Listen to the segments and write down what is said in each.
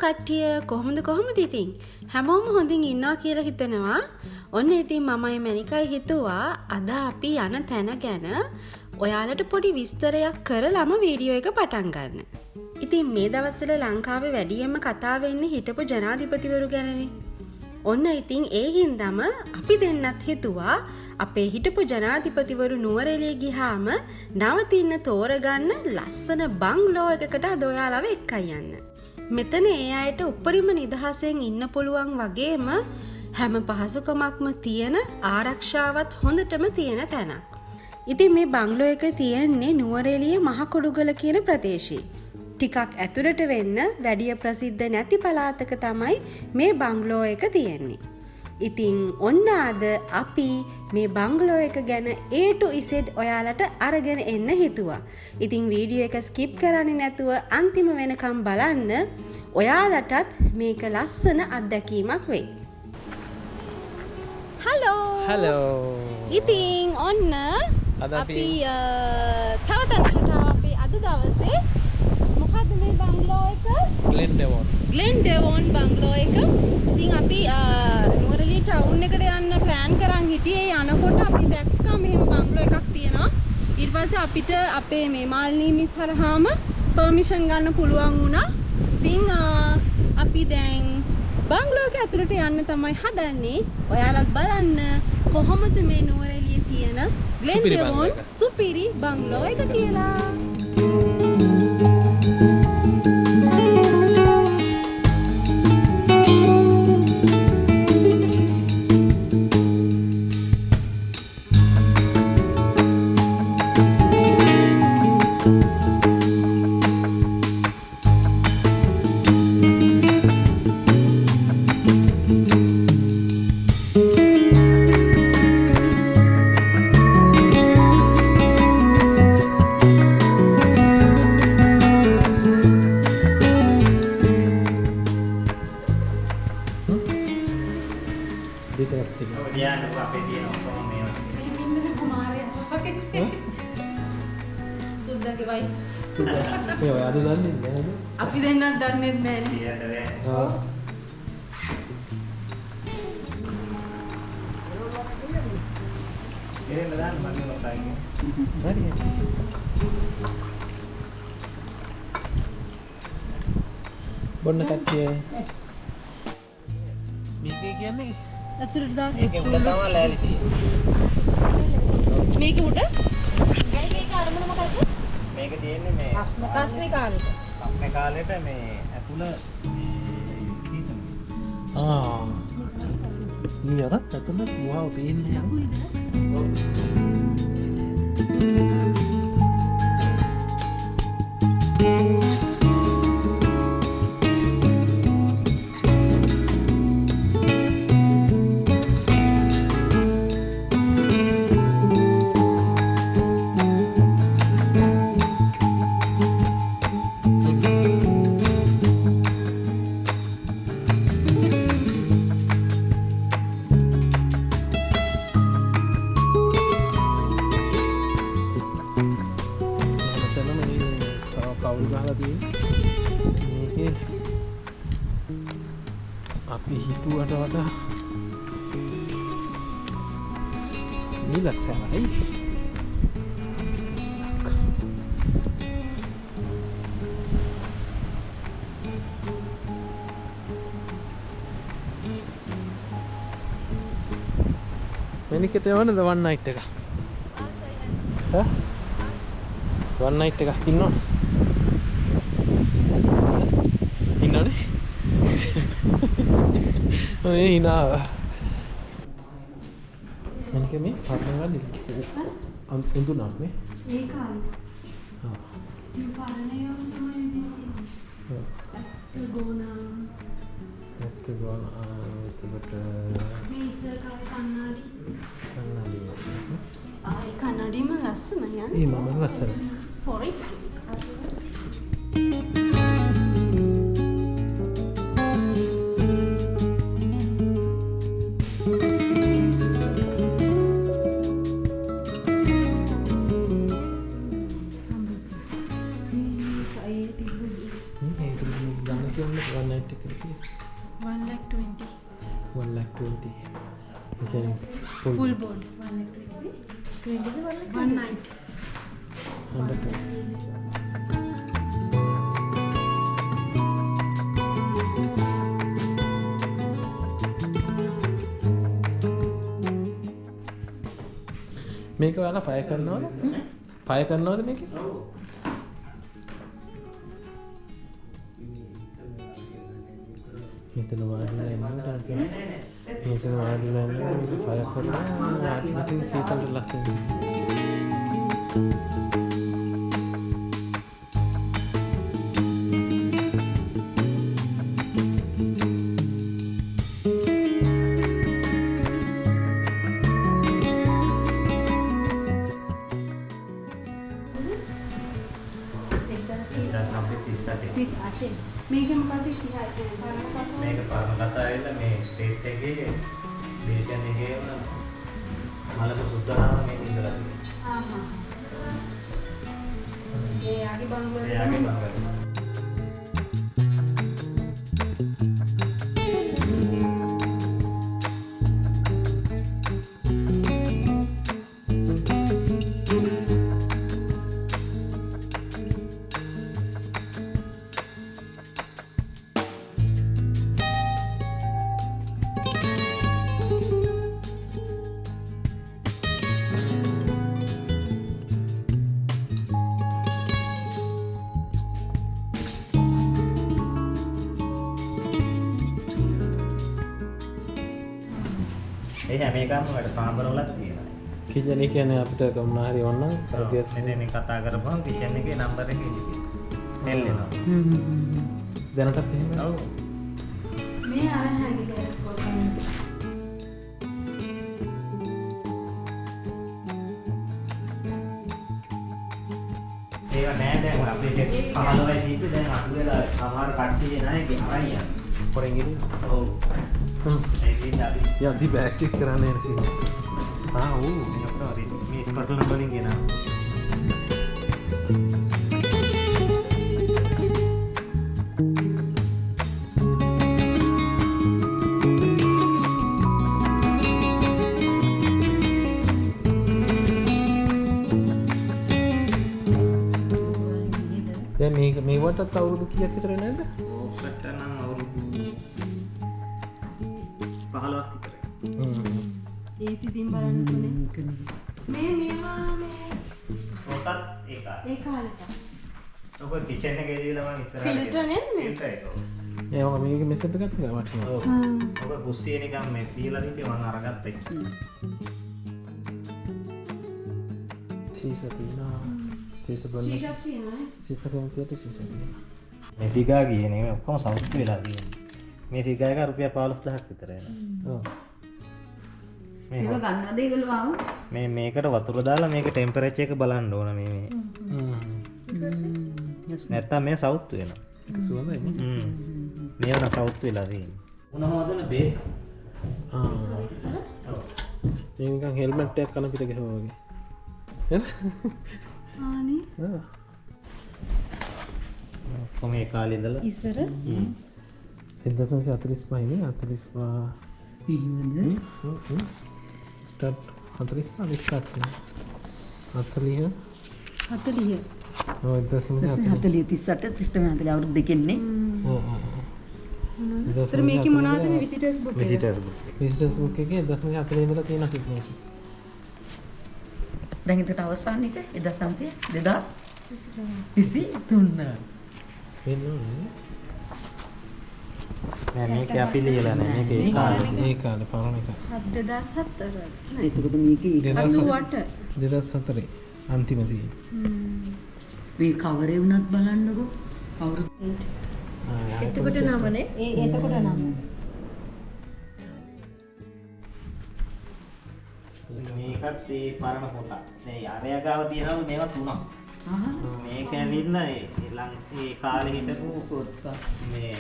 කට්ටිය කොහොමද කොහොමද ඉතින් හැමෝම හොඳින් ඉන්නවා කියලා හිතනවා. ඔන්න ඉතින් මමයි මැනිකයි හිතුවා අද අපි යන තැන ගැන ඔයාලට පොඩි විස්තරයක් කරලම වීඩියෝ එක පටන් ගන්න. ඉතින් මේ දවස්වල ලංකාවේ වැඩියෙන්ම කතා වෙන්නේ හිටපු ජනාධිපතිවරු ගැනනේ. ඔන්න ඉතින් ඒ හින්දාම අපි දෙන්නත් හිතුවා අපේ හිටපු ජනාධිපතිවරු නුවරඑළිය ගිහාම නවතින්න තෝරගන්න ලස්සන බංග්ලෝ එකකට අද ඔයාලව එක්කයි යන්න. මෙතන ඒ අයට උපරිම නිදහසෙන් ඉන්න පුළුවන් වගේම හැම පහසුකමක්ම තියෙන ආරක්ෂාවත් හොඳටම තියෙන තැනක්. ඉතින් මේ බංග්ලෝ එක තියෙන්නේ නුවරඑළිය මහකොඩුගල කියන ප්‍රදේශයේ. ටිකක් ඇතුළට වෙන්න වැඩිය ප්‍රසිද්ධ නැති පළාතක තමයි මේ බංග්ලෝ එක තියෙන්නේ. ඉතින් ඔන්න අද අපි මේ බංග්ලෝ එක ගැන A to Z ඔයාලට අරගෙන එන්න හිතුවා. ඉතින් වීඩියෝ එක ස්කිප් කරන්නේ නැතුව අන්තිම වෙනකම් බලන්න. ඔයාලටත් මේක ලස්සන අත්දැකීමක් වෙයි. හලෝ. හලෝ. ඉතින් ඔන්න අද අපි තව තැනකට ආවා අපි අද දවසේ. මොකද්ද මේ බංග්ලෝ එක? ග්ලෙන් ඩෙවොන්. ග්ලෙන් ඩෙවොන් බංග්ලෝ එක. ඉතින් අපි නුවරඑළිය ටවුන් එකට යන්න ප්ලෑන් කරන් හිටියේ. යනකොට අපි දැක්කා මෙහෙම බංග්ලෝ එකක් තියෙනවා. ඊට පස්සේ අපිට අපේ මේ මාල්නී මිස් හරහාම පර්මිෂන් ගන්න පුළුවන් වුණා. ඉතින් අපි දැන් බංග්ලෝ එක ඇතුළට යන්න තමයි හදන්නේ. ඔයාලත් බලන්න කොහොමද මේ නුවරඑළියේ තියෙන ග්ලෙන් සුපිරි ඩෙවොන් බංග්ලෝ එක. සුපිරි බංග්ලෝ එක කියලා. ඩීටේල්ස් ටික. ඔය තියන්නකෝ අපේ තියෙන ඔක්කොම මේවා. මෙහෙම ඉන්නද කුමාරයා වගේ. සුද්දාගේ වයිෆ්. සුද්දා. මේ ඔයාද දන්නේ නෑද? අපි දෙන්නත් දන්නේ නෑනේ. කියන්න බෑ. ආ. ඉතින් දාන්න මගේ මොකක්ද? හරි. බොන්න කට්ටිය. මේකේ කියන්නේ ඇතුළට දාන්න. මේකේ උඩ තමයි ලෑලි තියෙන්නේ. මේක උඩ? ඇයි මේක අරමුණ මොකද්ද? මේක තියෙන්නේ මේ ප්‍රශ්නේ කාලෙට. ප්‍රශ්නේ කාලෙට මේ ඇතුළ මේ ආ. ඊ අර ඇතුළ ගුහාව පේන්නේ නැහැ. ඔව්. මෙතන මේ තව කවුල් ගහලා තියෙන්නේ. මේකේ අපි හිතුවට වඩා නිල සැරයි. මෙනිකට යවන්නද වන් නයිට් එක? ඈ? වන් නයිට් එකක් ඉන්නවනේ. ඉන්නවනේ. ඔය හිනාව. මෙනික මේ පරණ උඳුනක් නේ. ඒ කාලේ. ආ. මේ පරණ ඒවා තමයි මේ තියෙන්නේ. ඔව්. ඇත්ත ගෝනා. ඇත්ත ගෝනා. එතකොට මේ ඉස්සර කාලේ කණ්ණාඩි. කණ්ණාඩි ලස්සන. ආ ඒ කණ්ණාඩිම ලස්සනයි නේ. ඒ මම ලස්සන. පොරි. වන් නයිට් එකට කීයද? 1 lakh 20. 1 lakh 20. ඒ කියන්නේ full full board 1 lakh 20. 20 one night. 120. මේක ඔයාලා ෆයර් කරනවද? ෆයර් කරනවද මේකේ? ඔව්. මෙතන වාඩිලා ඉන්නකොට අපි මෙතන වාඩිලා ඉන්නකොට මේක ෆයර් කරනවා. ඉතින් සීතලට ලස්සනයි. දස් 938. 38. මේක මොකද්ද ඉතිහාසය? පරණ කතාව. මේක පරණ කතාව ඇවිල්ලා මේ ස්ටේට් එකේ ඩිවිෂන් එකේම මලක සුද්දනාම මේක ඉඳලා තියෙනවා. ආහා. එයාගේ බංගලෝ. එයාගේ බංගලෝ. ඒ හැම එකම වැඩ කාමරවලක් තියෙනවා. කිචන් එක කියන්නේ අපිට මොනවා හරි ඕන නම් සතිය මෙතන මේ කතා කරපුවම කිචන් එකේ නම්බර් එක එන්නේ. බෙල් එනවා. දැනටත් එහෙම. ඔව්. මේ අර හැඳි ගැහුවා. ඒවා නෑ දැන් අපේ සෙට් 15යි තිබ්බේ දැන් අඩු වෙලා සමහර කට්ටිය නෑ ඒක අරන් යනවා. හොරෙන් ගෙනියන්න. ඔව්. ඒ ඉතින් අපි යද්දි බෑග් චෙක් කරන්න යන සීන්. ආ ඔව්. මේ ඔක්කොම හරි. මේ ස්කොට්ලන්ඩ් වලින් ගෙනාවා. දැන් මේක මේවටත් අවුරුදු කීයක් විතර නේද? ඕකට නම් අවුරුදු 15ක් විතර. ඒත් ඉතින් බලන්නකෝනේ. මේ මේවා මේ ඕකත් ඒ කාලේ. ඒ කාලෙට. ඔක කිචන් එකේ දීලා මං ඉස්සරහට. ෆිල්ටර් නේද මේ? ෆිල්ටර් එක. ඔව්. මේ මම මේක මෙතනට ගත්තා වටිනවා. ඔව්. ඔක කුස්සියේ නිකන් මේ තියලා තිබ්බේ මං අරගත්තා ඉස්සර. සීසා තියෙනවා. සීසා බලන්න. ශීෂා තියෙනවා නේ. සීසා කැමතියට සීසා තියෙනවා. මේ සිගා කියන එක ඔක්කොම සෞඛ්‍ය වෙලා තියෙනවා. මේ සිගා එක රුපියල් 15000ක් විතර එනවා. ඔව්. මේ ඒව ගන්නවද ඒගොල්ලෝ ආව? මේ මේකට වතුර දාලා මේක ටෙම්පරේචර් එක බලන්න ඕන මේ මේ. නැත්තම් මේ සවුත් වෙනවා. ඒක සුවඳයි නේ. මේ වන සවුත් වෙලා තියෙන්නේ. මොන හොදන බේස්. ආ. ඔව්. මේ නිකන් හෙල්මට් එකක් කන පිට ගැහුවා වගේ. නේද? ආනේ. ආ. ඔක්කොම ඒ කාලේ ඉඳලා ඉස්සර 1945 නේ 45. එහෙමද? ස්ටාර්ට් 45 ස්ටාර්ට් වුණා. 40 40. ඔව් 1940. 40 38 39 40 අවුරුදු දෙකෙන්නේ. ඔව් ඔව්. ඒතර මේකේ මොනවද මේ විසිටර්ස් බුක් එක? විසිටර්ස් බුක් එක. විසිටර්ස් බුක් එකේ 1940 ඉඳලා තියෙන සිග්නේචර්ස්. දැන් එතකොට අවසාන එක 1900 2023. වෙන්න ඕනේ. නෑ මේක අපි ලියලා නෑ මේක ඒ කාලේ. ඒ කාලේ පරණ එක. 2004. නෑ. එතකොට මේකේ 88. 2004 අන්තිම තියෙන්නේ. මේ කවරේ වුණත් බලන්නකෝ. අවුරුදු එතකොට නමනේ. ඒ එතකොට නම. මේකත් ඒ පරණ පොතක්. දැන් අරයා ගාව තියෙනවලු මේවා තුනක්. මේක ඇවිල්ලා ඒ ලං ඒ කාලේ හිටපු මේ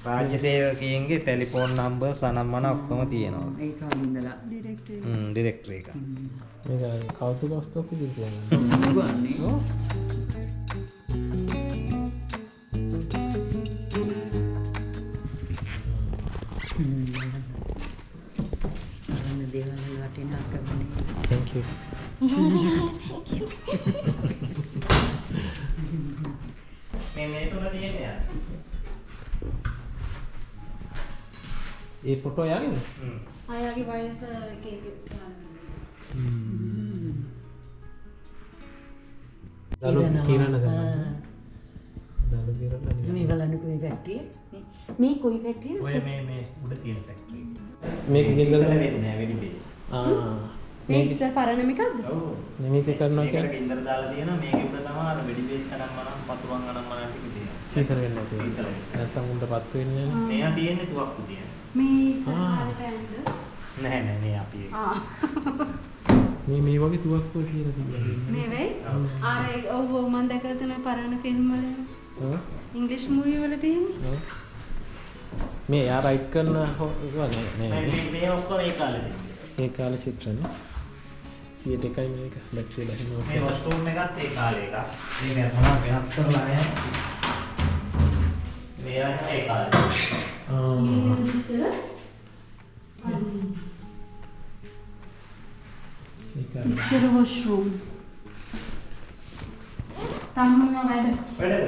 රාජ්‍ය සේවකයන්ගේ ටෙලිෆෝන් නම්බර් සනම්මන ඔක්කොම තියෙනවා. ඒ කාලේ ඉඳලා ඩිරෙක්ටරි. හ්ම් ඩිරෙක්ටරි එක. මේක කෞතුක වස්තුවක් විදිහට තියන්නේ. ගන්නේ. ඔව්. පරණ දේවල් වල වටිනාකම නේ. Thank you. Thank you. මේ මේ තුන තියෙන්නේ යා. ඒ ෆොටෝ යාගේද? හ්ම්. අයාගේ වයස එක එක. දලු කිරණ තමයි. දලු කිරණ. මේ බලන්නකෝ මේ ෆැක්ටරිය. මේ කොයි ෆැක්ටරියද? ඔය මේ මේ උඩ තියෙන ෆැක්ටරි එක. මේක ගෙන්දලා වෙන්නේ නෑ වෙඩි බෙහෙත්. ආ. මේ ඉස්සර පරණ එකක්ද? ඔව්. මේක කරනවා මේකට කියන්නේ ගින්දර දාලා තියෙනවා. මේකේ උඩ තමයි අර වෙඩි බෙහෙත් අනම් මනම් පතුරන් අනම් මනම් ටික තියෙනවා. සීතල වෙන්නේ නැති. සීතල වෙන්නේ. නැත්තම් උන්ට පත් වෙන්නේ නෑනේ. මේවා තියෙන්නේ තුවක්කු තියෙන. මේ ඉස්සර ආ. කාලේ පෑන්ද? නෑ නෑ මේ අපි ඒක. ආ. මේ මේ වගේ තුවක්කුව කියලා තිබ්බා. මේ වෙයි? අර ඔව් ඔව් මං දැකලා තියෙන පරණ ෆිල්ම් වල. ඔව්. ඉංග්‍රීසි මූවි වල තියෙන්නේ. ඔව්. මේ යා රයිට් කරන ඒවා නෑ නෑ නෑ. මේ මේ ඔක්කොම ඒ කාලේ තිබ්බේ. ඒ කාලේ චිත්‍රනේ. 101යි මේක බැටරිය බහිනවා. මේ වොෂ්රූම් එකත් ඒ කාලේ එකක්. මේක මොනවා වෙනස් කරලා නෑ. මේවා එහෙම ඒ කාලේ. ආ. මේ ඉස්සර ඒ කාලේ. ඉස්සර වොෂ්රූම්. තාම වැඩ. වැඩද?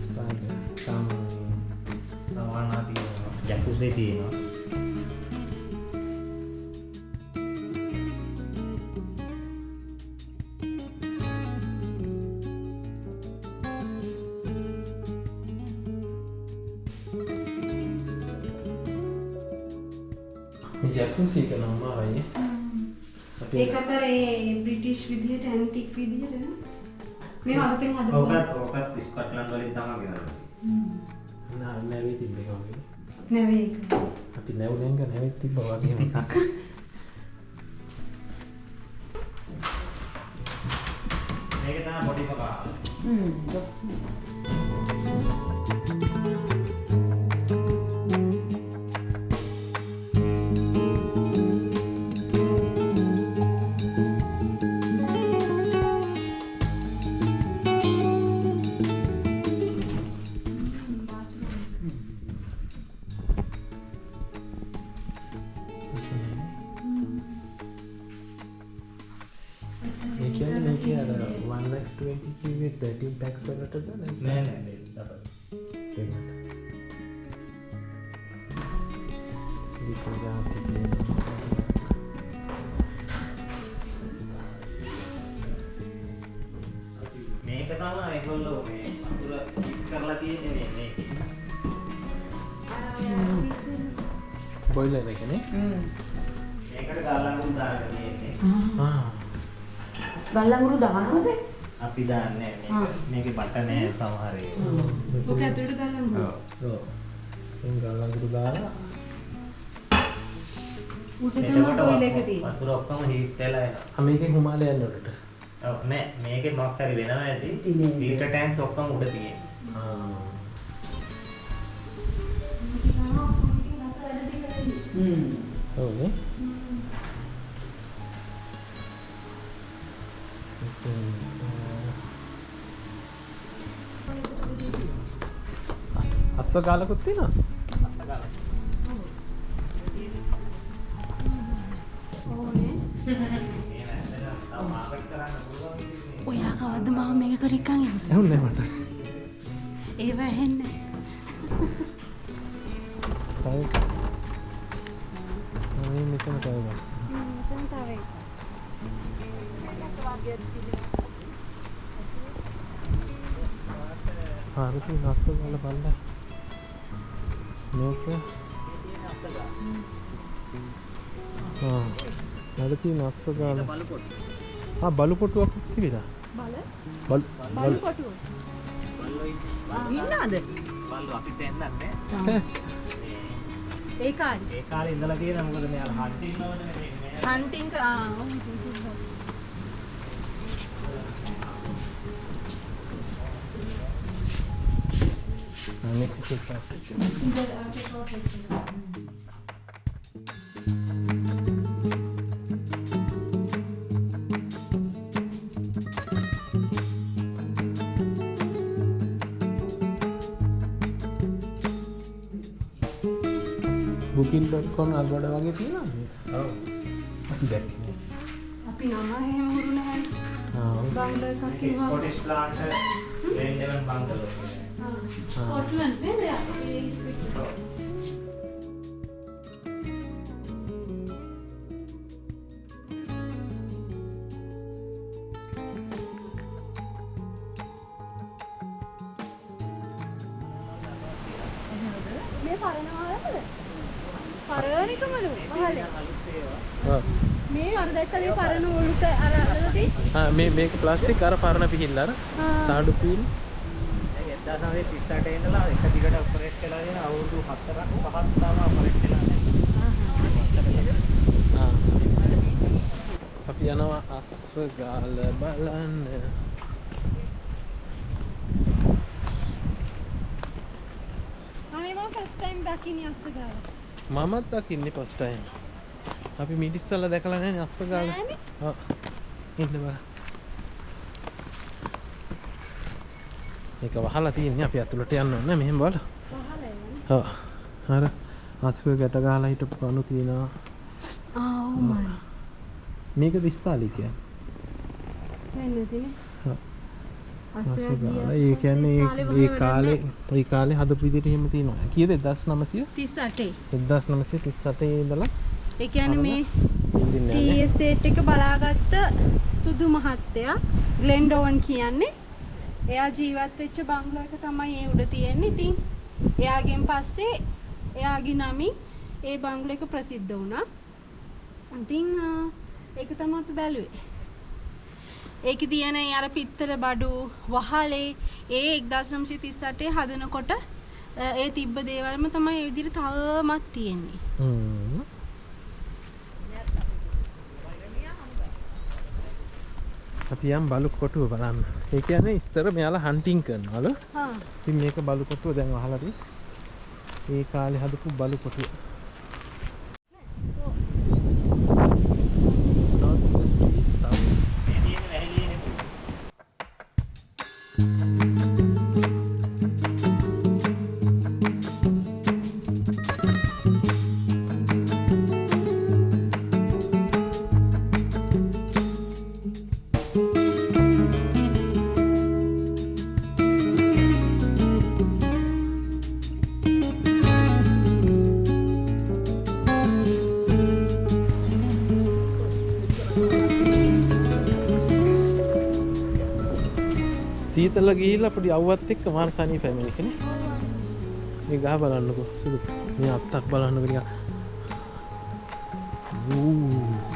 ස්පා එක. තාම සවානා තියෙනවා. ජකුසි තියෙනවා. මේ ජකුසි එක නම් මාරයි නේ. අපි ඒකත් අර ඒ බ්‍රිටිෂ් විදිහට ඇන්ටික් විදිහට නේ. මේ අලුතෙන් හදපු. ඕකත් ඕකත් ස්කොට්ලන්ඩ් වලින් තමයි ගෙනල්ලා. නා නැවේ තිබ්බ එක වගේ. නැවේ එක. අපි නැව් නැංග නැවෙත් තිබ්බා වගේ එකක්. මේක තමයි පොඩි කකා. හ්ම්. ඒ කියන්නේ මේකේ අර 1.20 කිව්වේ 13 packs වලටද නැත්නම් නෑ නෑ මේ ඩබල්. දෙන්නට. දෙක ජාති තියෙනවා. මේක තමයි ඒගොල්ලෝ මේ වතුර කික් කරලා තියෙන්නේ මේ මේකේ. අර ඔය ඉස්සර බොයිලර් එකනේ. හ්ම්. මේකට ගල් අඟුරු දාලා තියෙන්නේ. ආ. ගල් අඟුරු දානවද? අපි දාන්නේ නෑ මේක. මේකේ බට නෑ සමහර ඒවා. ඔක ඇතුළට ගල් අඟුරු. ඔව්. ඔව්. එන් ගල් අඟුරු දාලා උඩ තමයි එතකොට බොයිලර් එක තියෙන්නේ. වතුර ඔක්කොම හීට් වෙලා එනවා. ආ මේකෙන් හිමාලය යන්න උඩට. ඔව් නෑ මේකේ මොකක් හරි වෙනවා ඇති. ඉන්නේ. හීටර් ටැන්ක්ස් ඔක්කොම උඩ තියෙන්නේ. ආ. හ්ම්. ඔව් නේ. ඉතින් අස්ව ගාලකුත් තියෙනවද? අස්ස ගාලා. ඕනේ. මේ නෑ තව මාකට් කරන්න පුළුවන් ඉතින් මේ. ඔයා කවද්ද මම මේක කරිකන් එන්නේ? ඇහුන්නේ නෑ මට. ඒව ඇහෙන්නේ. තව එකක්. මේ මෙතන තව එකක්. මෙතන තව එකක්. හරි තියෙන අස්ව ගාල බලන්න. මේක ආ නඩ තියෙන අස්ව ගාල. බලු පොට්ටු. ආ බලු පොට්ටුවක් තිබිලා. බල බලු බලු පොටුව. බල්ලෝ ඉන්නේ. ඉන්නවද? බල්ලෝ අපිත් එන්නත් නෑ. ඒ කාලේ. ඒ කාලේ ඉඳලා තියෙන මොකද මෙයාලා හන්ටින් වලනේ මේ මේ හන්ටින් ආ ඔව් ඉතින් සුද්ධ. මේක චෙක් අවුට් වෙච්ච. ඉඳලා චෙක් අවුට් වෙච්ච. Booking.com අගොඩ වගේ තියෙනවද මේක? ඔව්. අපි දැක්කේ නෑ. අපි නම එහෙම හුරු නැහැ. ආ ඔව්. බංගලෝ එකක් මේක කිව්වා. ස්කොටිෂ් ප්ලාන්ට් ග්ලෙන්ඩෙවන් බංගලෝ කියලා. ස්කොට්ලන්ඩ් නේද? ඔව්. මේ පරණ වහලද? පරණකමලු වහලේ. ඔව්. මේ අර දැක්කද ඒ පරණ ඔලුක අර අරලා තියෙන්නේ? ආ මේ මේක ප්ලාස්ටික් අර පරණ පිහිල්ල අර තාඩු පිහිල්. දැන් 1938 ඉඳලා එක දිගට ඔපරේට් වෙලා තියෙන අවුරුදු 4ක් 5ක් තාම ඔපරේට් වෙලා නැහැ. ආ අපි යනවා අස්වගාල බලන්න. අනේ මම ෆස්ට් ටයිම් දකින්නේ අස්වගාල. මමත් දකින්නේ ෆස්ට් ටයිම්. අපි මීට ඉස්සෙල්ලා දැකලා නැහැ අස්වගාල. නෑනේ. ඔව්. ඉන්න බලන්න. මේක වහලා තියෙන්නේ අපි ඇතුළට යන්න ඕනේ මෙහෙම බලන්න. වහලා යන්නේ. ඔව්. අර අස්ව ගැට ගහලා හිටපු කණු තියෙනවා. ආ ඔව් මයි. මේක විස්තාලි කියන්නේ. වෙන්නේ නැතිනේ. ඔව්. අස්වගාල. අස්වගාල. ඒ කියන්නේ ඒ කාලේ ඒ කාලේ හදපු විදිහට එහෙම තියෙනවා. කීයද 1900? 38. 1938 ඉඳලා ඒ කියන්නේ මේ ඉන්දියන් ටී යන්නේ. එස්ටේට් එක බලාගත්ත සුදු මහත්තයා ග්ලෙන්ඩෝවන් කියන්නේ එයා ජීවත් වෙච්ච බංගලෝ එක තමයි ඒ උඩ තියෙන්නේ. ඉතින් එයාගෙන් පස්සේ එයාගේ නමින් ඒ බංගලෝ එක ප්‍රසිද්ධ වුණා. ඉතින් ඒක තමයි අපි බැලුවේ. ඒකේ තියෙන ඒ අර පිත්තල බඩු වහලේ ඒ 1938 හදනකොට ඒ තිබ්බ දේවල්ම තමයි ඒ විදිහට තවමත් තියෙන්නේ. අපි යම් බලු කොටුව බලන්න. ඒ කියන්නේ ඉස්සර මෙයාලා හන්ටිං කරනවලු. හා. ඉතින් මේක බලු කොටුව දැන් වහලා තියෙන්නේ. ඒ කාලේ හදපු බලු කොටුව. North west east south. මේ තියෙන වැහිලියේ නෙමෙයි. සීතල ගිහිල්ලා පොඩි අවුවත් එක්ක මාර සනීපයි මේකනේ. මේ ගහ බලන්නකෝ සුදු. මේ අත්තක් බලන්නකෝ නිකන්. ඌ.